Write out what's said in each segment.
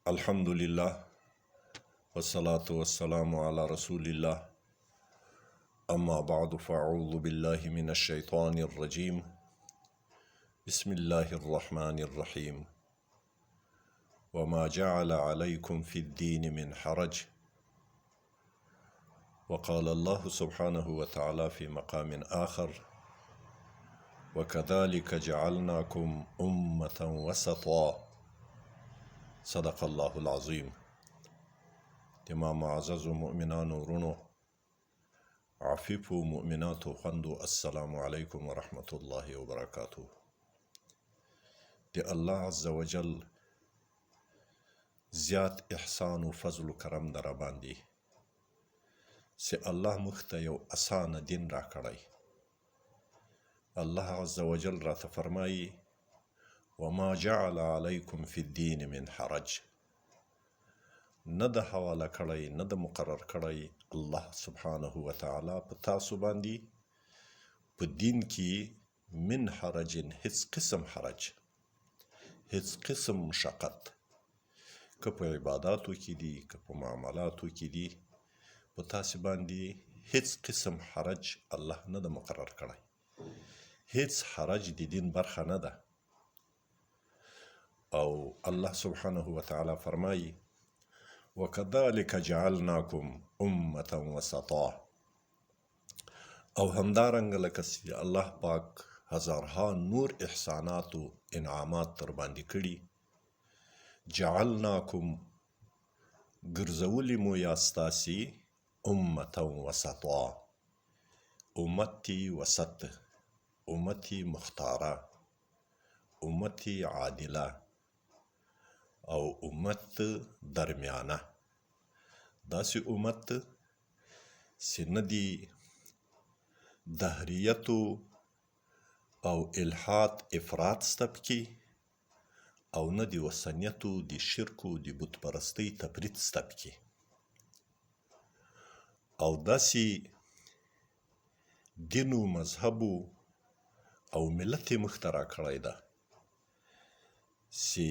الحمد لله والصلاة والسلام على رسول الله أما بعد فأعوذ بالله من الشيطان الرجيم بسم الله الرحمن الرحيم وما جعل عليكم في الدين من حرج وقال الله سبحانه وتعالى في مقام آخر وكذلك جعلناكم أمة وسطا صدق الله العظيم تمام معزز مؤمنانو ورونو عفیفو مؤمناتو خوندو السلام علیکم ورحمة الله وبرکاته د الله عز وجل زیات احسان و فضل و کرم در باندې چې الله موږ ته یو اسانه دین راکړی. الله عز وجل راته فرمایي وما جعل علیکم فی الدین من حرج، نه د حواله کړی، نه د مقرر کړی الله سبحانه وتعالی په تاسو باندې په دین کې من حرج هیڅ قسم حرج، هیڅ قسم مشقت، که په عباداتو کې دي که په معاملاتو کې دي، په تاسو باندې هیڅ قسم حرج الله نه ده مقرر کړی. هیڅ حرج د دین برخه نه ده. او الله سبحانه وتعالی فرمایي وکذلک جعلناکم امة وسطا، او همدارنګه لکه چې الله پاک هزارها نور احسانات او انعامات در باندې کړي، جعلناکم ګرځولي مو یاست تاسې امة وسطا، امت وسط، امت مختاره، امت عادله او امت درمیانه، داسې امت چې نه دي دهریتو او الحاد افراط سته پکې او نه د وثنیتو د شرکو د بت پرستۍ تفریط سته پکې، او داسې دین و مذهب او ملت یې موږ ته راکړی ده چې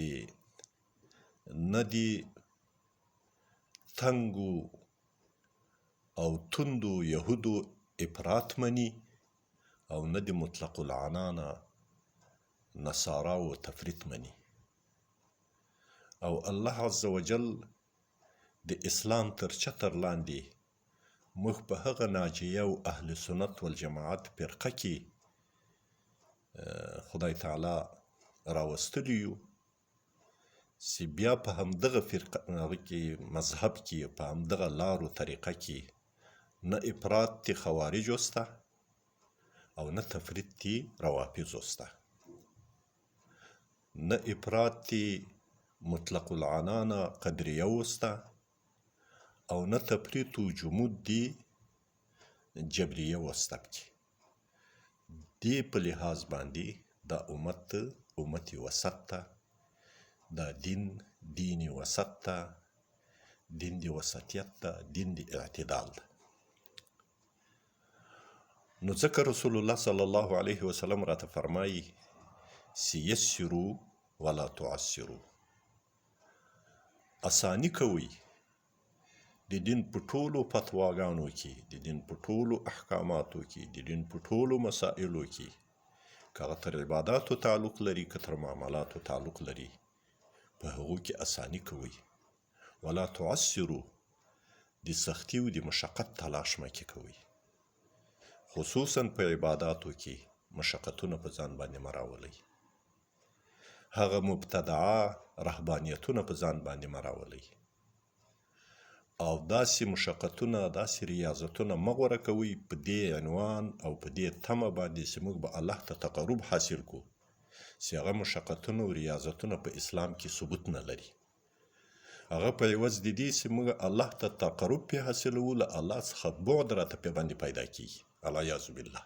نه د تنګو او تندو یهودو افراط مني او نه د مطلق العنانه نصاراو تفریط مني. او الله عز وجل د اسلام تر چتر لاندې موږ په هغه ناجیه او اهل سنت والجماعت فرقه کې خدای تعالی راوستلی یو چې بیا په همدغه فرقه هغه کې مذهب کې په همدغه لارو طریقه کې نه افراط تی خوارجو سته او نه تفریط تی روافضو سته، نه افراط تی مطلق العنانه قدریه وسته او نه تفریط و جمود دی جبریه وسته پکې. دې په لحاظ باندې دا امت امت وسط ته، دا دین دین وسط ته، دین دی وسطیت ته، دین دی اعتدال ته. نو ځکه رسول الله صلی الله علیه وسلم راته فرمایي چې یسرو ولا تعسرو، اساني کوئ د دین په ټولو فتواګانو کې، د دین په ټولو احکاماتو کې، د دین په ټولو مسائلو کې، که هغه تر عباداتو تعلق لري که تر معاملاتو تعلق لري، په هغو کې اساني کوئ. ولا تعسرو، د سختی او د مشقت تلاش مکې کوئ، خصوصا په عباداتو کې مشقتونه په ځان باندې مه راولئ، هغه مبتدعه رهبانیتونه په ځان باندې مه راولئ، او داسې مشقتونه داسې ریاضتونه مه غوره کوئ په دې عنوان او په دې تمه باندې چې موږ به الله ته تقرب حاصل کړو، چې هغه مشقتونه او ریاضتونه په اسلام کې ثبوت نه لري. هغه په عوض د دې چې موږ الله ته تقرب پې حاصلوو، له الله څخه بعد راته پې باندې پیدا کېږي، العیاذ بالله.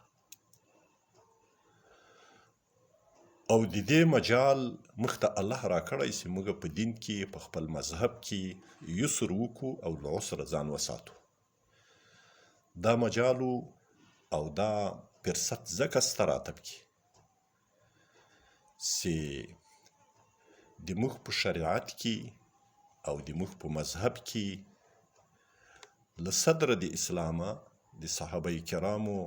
او د دې مجال موږ ته الله راکړی چې موږ په دین کې په خپل مذهب کې یسر وکړو او له عسره ځان وساتو. دا مجال او دا فرصت ځکه سته راته پکې چې د موږ په شریعت کې او د موږ په مذهب کې له صدره د اسلامه د صحابه کرامو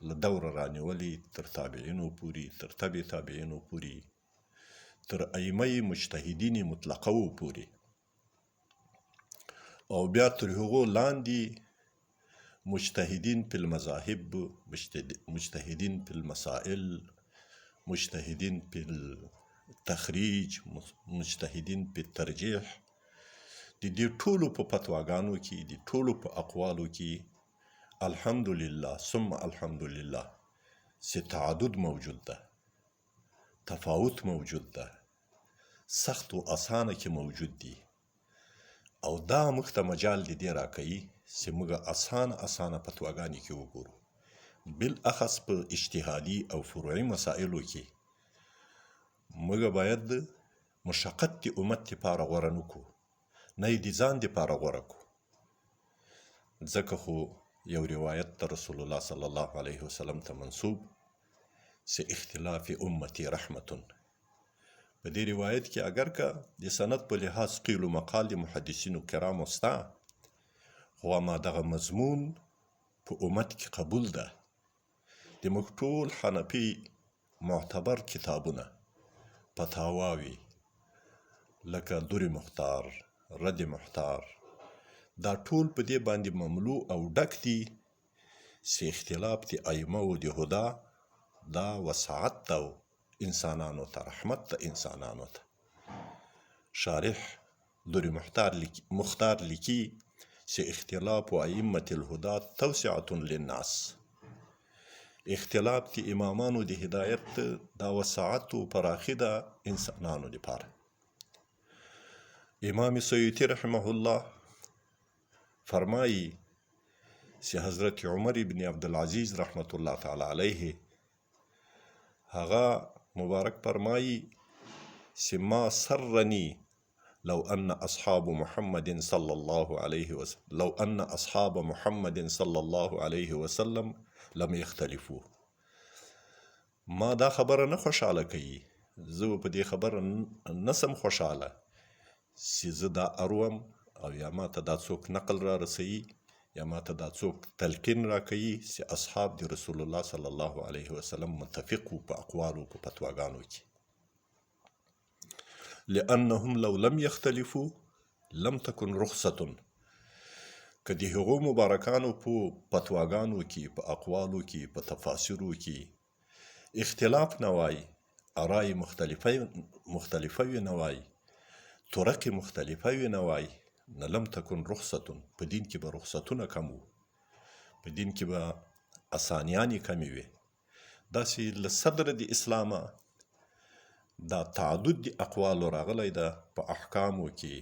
له دوره رانیولې تر تابعینو پوري، تر تبع تابعینو پوري، تر ائمه مجتهدین مطلقه وو پوري او بیا تر هغو لاندې مجتهدین فی المذاهب، مجتهدین فی المسائل، مجتهدین فی التخریج، مجتهدین فی الترجیح، د دې ټولو په فتواګانو کې، د ټولو په اقوالو کې الحمدلله ثم الحمدلله چې تعدد موجود ده، تفاوت موجود ده، سخت و اسانه کې موجود دي او دا موږ ته مجال د دې راکوي چې موږ اسانه اسانه فتواګانې کې وګورو، بالاخص په اجتهادي او فروعي مسایلو کې موږ باید مشقت د امت لپاره غوره نه کړو، نه یې د ځان لپاره غوره کړو. ځکه خو یو روایت ته رسول الله صلی الله علیه وسلم ته منسوب چې اختلاف امتی رحمتون. په دې روایت کې اګر که د سند په لحاظ قیل و مقال د محدثینو کرامو سته، خو اما دغه مضمون په امت کې قبول ده. د موږ ټول حنفي معتبر کتابونه، فتاواوې لکه در مختار، رد محتار، دا ټول په دې باندې مملو او ډک دي چې اختلاف د ائمه و د هدا دا وسعت ده او انسانانو ته رحمت ده انسانانو ته. شارح در مختار لیکي چې اختلاف ائمة الهدى توسعة للناس، اختلاف د امامانو د هدایت دا وسعت او پراخي ده انسانانو لپاره. امام سیوطي رحمه الله فرمایي چې حضرت عمر ابن عبدالعزیز رحمت الله تعالی علیه هغه مبارک فرمایي چې ما سرني لو أن أصحاب محمد صلى الله عليه وسلم لو أن أصحاب محمد صلى الله عليه وسلم لم يختلفوا. ما دا خبره نه خوشحاله کوي، زه به په دې خبره نه سم خوشحاله چې زه دا اروم او یا ما ته دا څوک نقل را رسوي یا ما ته دا څوک تلقین را کوي چې اصحاب د رسول الله صلی الله علیه وسلم متفق وو په اقوالو په فتواګانو کې. لأنهم لو لم يختلفوا لم تكن رخصة. که د هغو مبارکانو په فتواګانو کې، په اقوالو کې، په تفاسیرو کې اختلاف نه وای، ارای مختلفه وي نه وای، طرق مختلفه وي نه وای، نه لم تكن رخصة، په دین کې به رخصتونه کم وو، په دین کې به اسانیانې کمې وې. داسې له صدر د اسلامه دا تعدد د اقوالو راغلی ده په احکامو کې،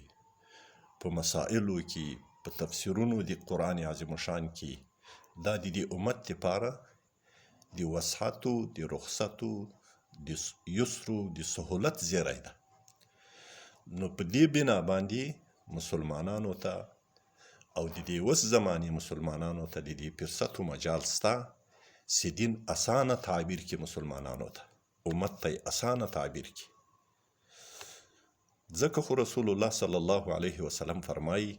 په مسائلو کې، په تفسیرونو د قرآن عظیم الشان کې. دا د دې امت لپاره د وسعتو، د رخصتو، د یسرو، د سهولت زیری ده. نو په دې بنا باندې مسلمانانو ته او د دې اوس زمانې مسلمانانو ته د دې فرصت و مجال سته چې دین اسانه تعبیر کې مسلمانانو ته، امت ته یې اسانه تعبیر کې. ځکه خو رسول الله صلی الله علیه وسلم فرمایي،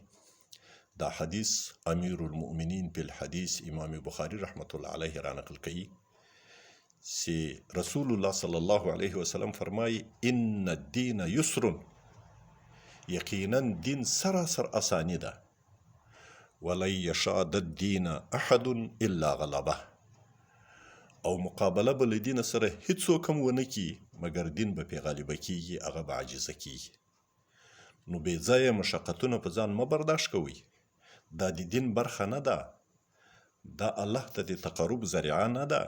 دا حدیث امیر المؤمنین په الحدیث امام بخاری رحمت الله علیه را نقل کوي چې رسول الله صلی الله علیه وسلم فرمایي ان الدین یسر، یقینا دین سراسر اسانی ده، ولن یشاد الدین احد الا غلبه، او مقابله به له دینه سره هیڅوک هم ونه کړي مګر دین به پرې غالبه کیږي، هغه به عاجزه کیږي. نو بې ځایه مشقتونه په ځان مه برداشت کوئ، دا د دین برخه نه ده، دا الله ته د تقرب ذریعه نه ده،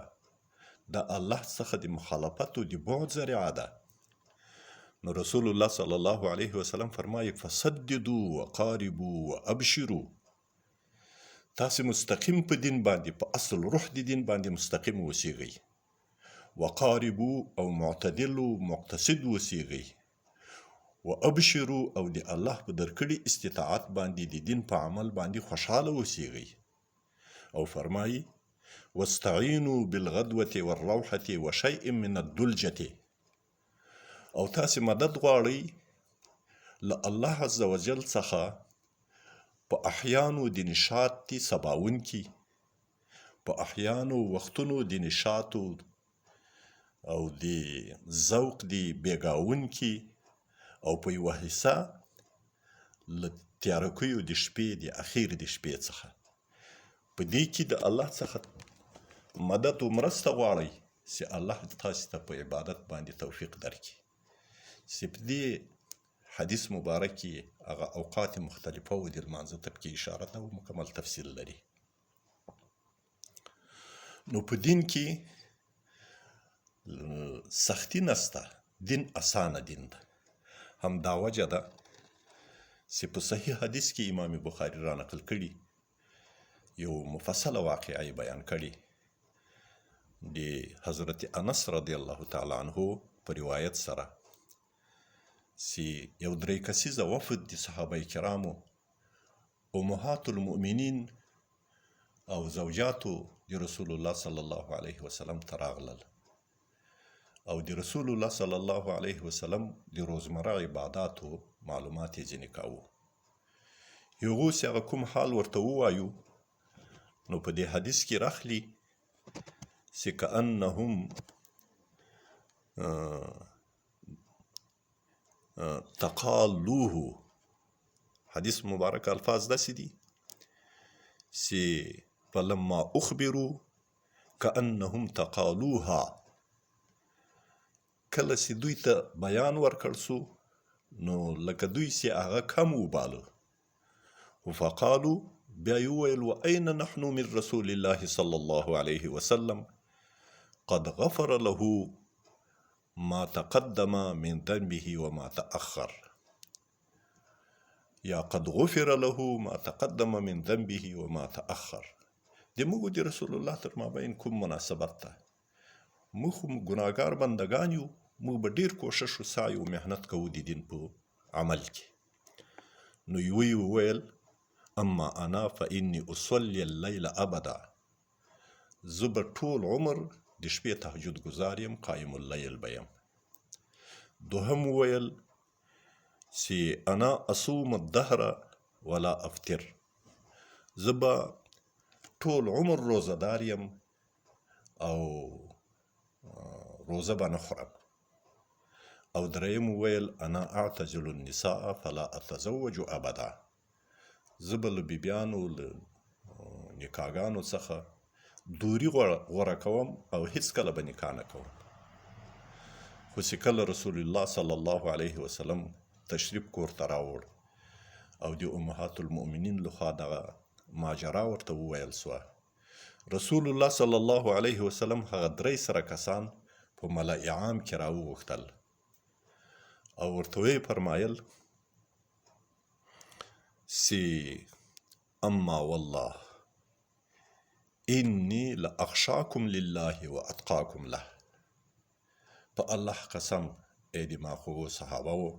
دا الله څخه د مخالفت او د بعد ذریعه ده. نو رسول الله صلی الله علیه وسلم فرمایي فسددوا وقاربوا وابشروا، تاسې مستقیم په دین باندې، په اصل روح د دین باندې مستقیم اوسیږئ، وقاربو او معتدل او مقتصد اوسیږئ، وابشروا او د الله په درکړي استطاعت باندې د دین په عمل باندې خوشحاله اوسیږئ. او فرمایي واستعینوا بالغدوة والروحة وشیء من الدلجة، او تاسې مدد غواړئ له الله عز وجل څخه په احیانو د نشاط دي سباون کې، په احیانو وختونو د نشاطو او د ذوق د بیګاون کې، او په یوه حصه له تیارکیو د شپې د اخیر د شپې څخه. په دې کې د الله څخه مدد او مرسته غواړئ چې الله تاسو ته په عبادت باندې توفیق درکړي. چې په دې حدیث مبارک کې هغه اوقات مختلفه و د لمانځه ته پکې اشاره ده او مکمل تفصیل لري. نو په دین کې سختی نسته، دین اسانه دین ده. همدا وجه ده چې په صحیح حدیث کې امام بخاري را نقل کړي یو مفصله واقعه یې بیان کړې د حضرت انس رضی الله تعالی عنه په روایت سره چې یو درې کسیزه وفد د صحابه کرامو امهات المؤمنین او زوجاتو د رسول الله صلی الله علیه وسلم ته راغلل او د رسول الله صلی الله علیه وسلم د روزمره عباداتو معلومات یې ځینې کاوه. هغو چې هغه کوم حال ورته ووایو نو په دې حدیث کې راخلي چې کأنهم تقالوه. حدیث مبارک الفاظ داسې دي چې فلما اخبروا کأنهم تقالوها، کله چې دوی ته بیان ورکړ سو نو لکه دوی چې هغه کم وباله. فقالو بیا یې وویل وأین نحن من رسول الله صلی الله علیه وسلم قد غفر له ما تقدم من ذنبه وما تأخر، یا قد غفر له ما تقدم من ذنبه وما تأخر. د موږ د رسول الله تر مابین کوم مناسبت ده؟ موږ خو ګناهګار بندګان یو، موږ به ډیر کوشش او سعی او محنت کوو د دین په عمل کې. نو یوه یې وویل اما انا فانی اصلي اللیل ابدا، زه به ټول عمر د شپې تهجد ګزار یم، قایم اللیل به یم. دوهم وویل چې انا اصوم الدهر ولا افطر، زه به ټول عمر روزهدار یم او روزه به نه خورم. او دریم وویل انا اعتزل النساء فلا اتزوج ابدا، زه به له بیبیانو له نکاحګانو څخه دوري غوره کوم او هیڅکله به نکاح نه کوم. خو چې کله رسول الله صلی الله علیه وسلم تشریف کور ته راوړ او د امهات المؤمنین لخوا دغه ماجرا ورته وویل سوه، رسول الله صلی الله علیه وسلم هغه درې سره کسان په ملأ عام کې راوغوښتل او ورته ویې فرمایل چې اما والله انی لاخشاکم لله واتقاکم له، په الله قسم ای د ما خوږو صحابه وو،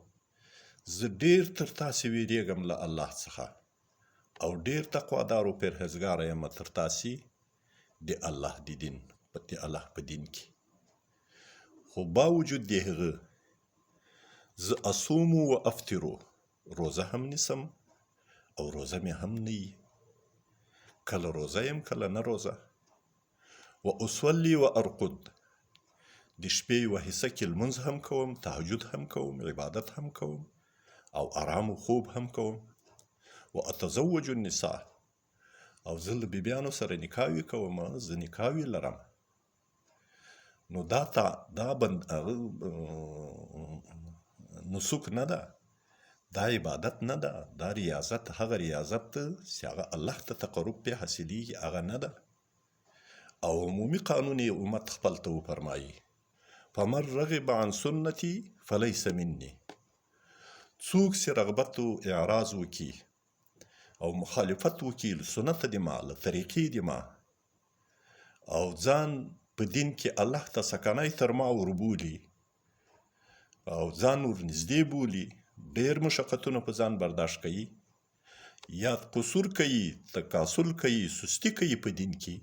زه ډیر تر تاسې ویریږم له الله څخه او ډیر تقوادار او پرهیزګاره یم تر تاسې د الله د دین د الله په دین کې. خو باوجود د هغه زه اصوم و افطرو، روزه هم نیسم او روزه مې هم نه وي، کله روزه یم کله نه روزه. و اصلي و ارقد، د شپې یوه حصه کې لمونځ هم کوم، تهجد هم کوم، عبادت هم کوم او آرام او خوب هم کوم. و اتزوج النساء، او زه له بیبیانو سره نکاوي کوم، زه نکاوي لرم. نو دا تا دا بند هغه نسک نه ده، دا عبادت نه ده، دا ریاضت هغه ریاضت چې هغه الله ته تقرب پې حاصلېږي هغه نه ده. او عمومي قانون یې امت خپل ته وفرمایي فمن رغب عن سنتي فلیس مني، څوک چې رغبت او اعراض وکړي او مخالفت وکړي له سنت د ما له طریقې د ما او ځان په دین کې الله ته سکنی تر ما وربولي او ځان ورنږدې بولي، ډېر مشقتونه په ځان برداشت کوي، یا قصور کوي، تکاسل کوي، سستی کوي په دین کې،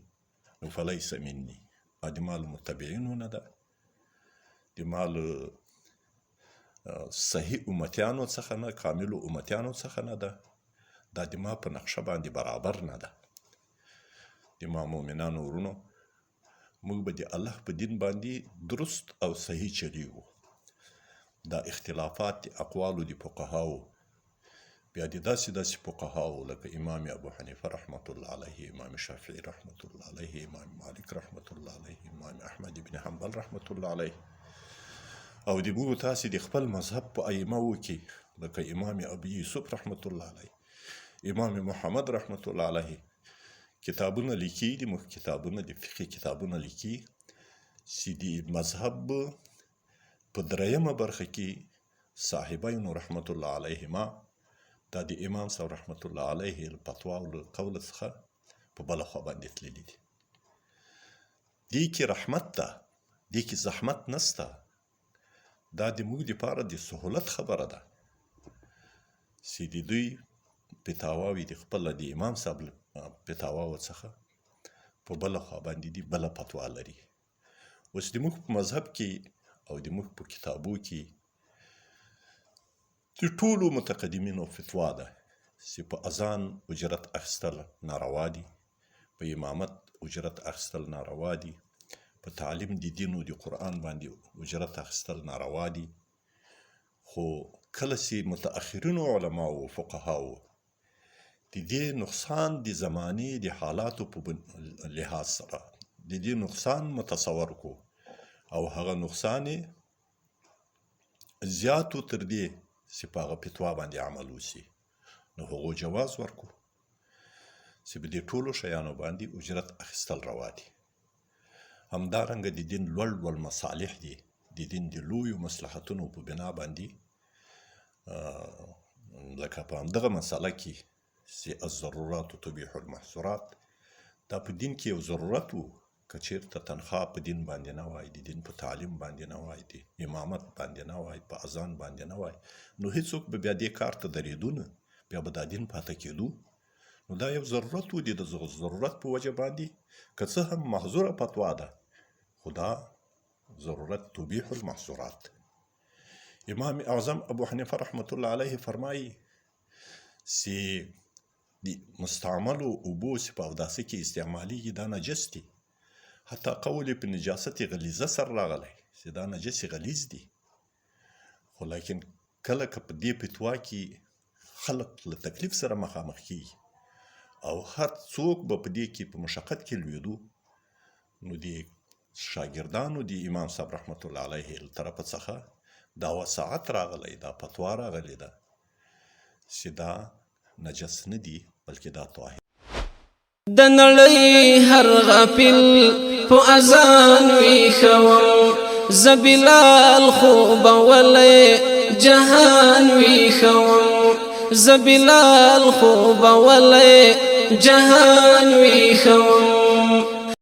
نو فلیس مني، د ما له متبعینو نه ده، د ما له صحیح امتیانو څخه نه، کاملو امتیانو څخه نه ده، دا د ما په نقشه باندې برابر نه ده. د ما مؤمنانو ورونو، موږ به د الله په دین باندې درست او صحیح چلیږو. دا اختلافات د اقوالو د فقهاو، بیا د داسې داسې فقهاو لکه امام ابو حنیفه رحمت الله علیه، امام شافعي رحمت الله علیه، امام مالک رحمت الله علیه، امام احمد بن حنبل رحمت الله علیه، او د موږ تاسې د خپل مذهب په ائمه وو کې لکه امام ابي یوسف رحمت الله علیه، امام محمد رحمت الله علیه کتابونه لیکي، د موږ کتابونه د فقهي کتابونه لیکي چې د مذهب په درېیمه برخه کې صاحبینو رحمت الله علیهما دا د امام صاحب رحمت الله علیه له فتوا او له قول څخه په بله خوا باندې تللي دي. دې کې رحمت ده، دې کې زحمت نسته، دا د موږ دپاره د سهولت خبره ده چې د دوی فتاواوې د خپله د امام صاحب له فتاواو څخه په بله خوا باندې دي، بله فتوا لري. اوس د موږ په مذهب کې او د موږ په کتابو کې د ټولو متقدمینو فتوا ده چې په اذان اجرت اخیستل ناروا دي، په امامت اجرت اخیستل ناروا دي، په تعلیم د دین او د قرآن باندې اجرت اخیستل ناروا دي. خو کله چې متأخرینو علماو او فقهاو د دې نقصان د زمانې د حالاتو په لحاظ سره د دې نقصان متصور کو او هغه نقصان یې زیات و تر دې چې په هغه فتوا باندې عمل وشي، نو هغو جواز ورکو چې په دې ټولو شیانو باندې اجرت اخیستل روا دي. همدارنګه د دین لوړ لوړ مصالح دي، د دین د لویو مصلحتونو په بنا باندې لکه په همدغه مسله کې چې الضرورات تبیح المحظورات، دا په دین کې یو ضرورت و، که چیرته تنخوا په دین باندې نه وای، د دین په تعلیم باندې نه وای، د امامت باندې نه وای، په اذان باندې نه وای، نو هیڅوک به بیا دې کار ته درېدو نه، بیا به دا دین پاتې کېدو. نو دا یو ضرورت و، د ضرورت په وجه باندې که څه هم محظوره فتوا ده، خو دا ضرورت تبیح المحظورات. امام اعظم ابو حنیفه رحمت الله علیه فرمایي چې د مستعملو اوبو چې په اوداسه کې استعمالیږي دا نجس دي، حتی قول یې په نجاست غلیظه سره راغلی چې دا نجس غلیظ دي، خو لیکن کله که په دې فتوا کې خلق له تکلیف سره مخامخ کیږي او هر څوک به په دې کې په مشقت کې لوېدو، نو د شاګردانو د امام صاحب رحمت الله علیه له طرفه څخه دا وساعت راغلی، دا فتوا راغلی ده چې دا نجس نه دي بلکې دا طاهر. د نړۍ هر غافل په اذان ویښوم، زه بلال خوبولی جهان ویښوم، زه بلال خوبولی جهان ویښوم.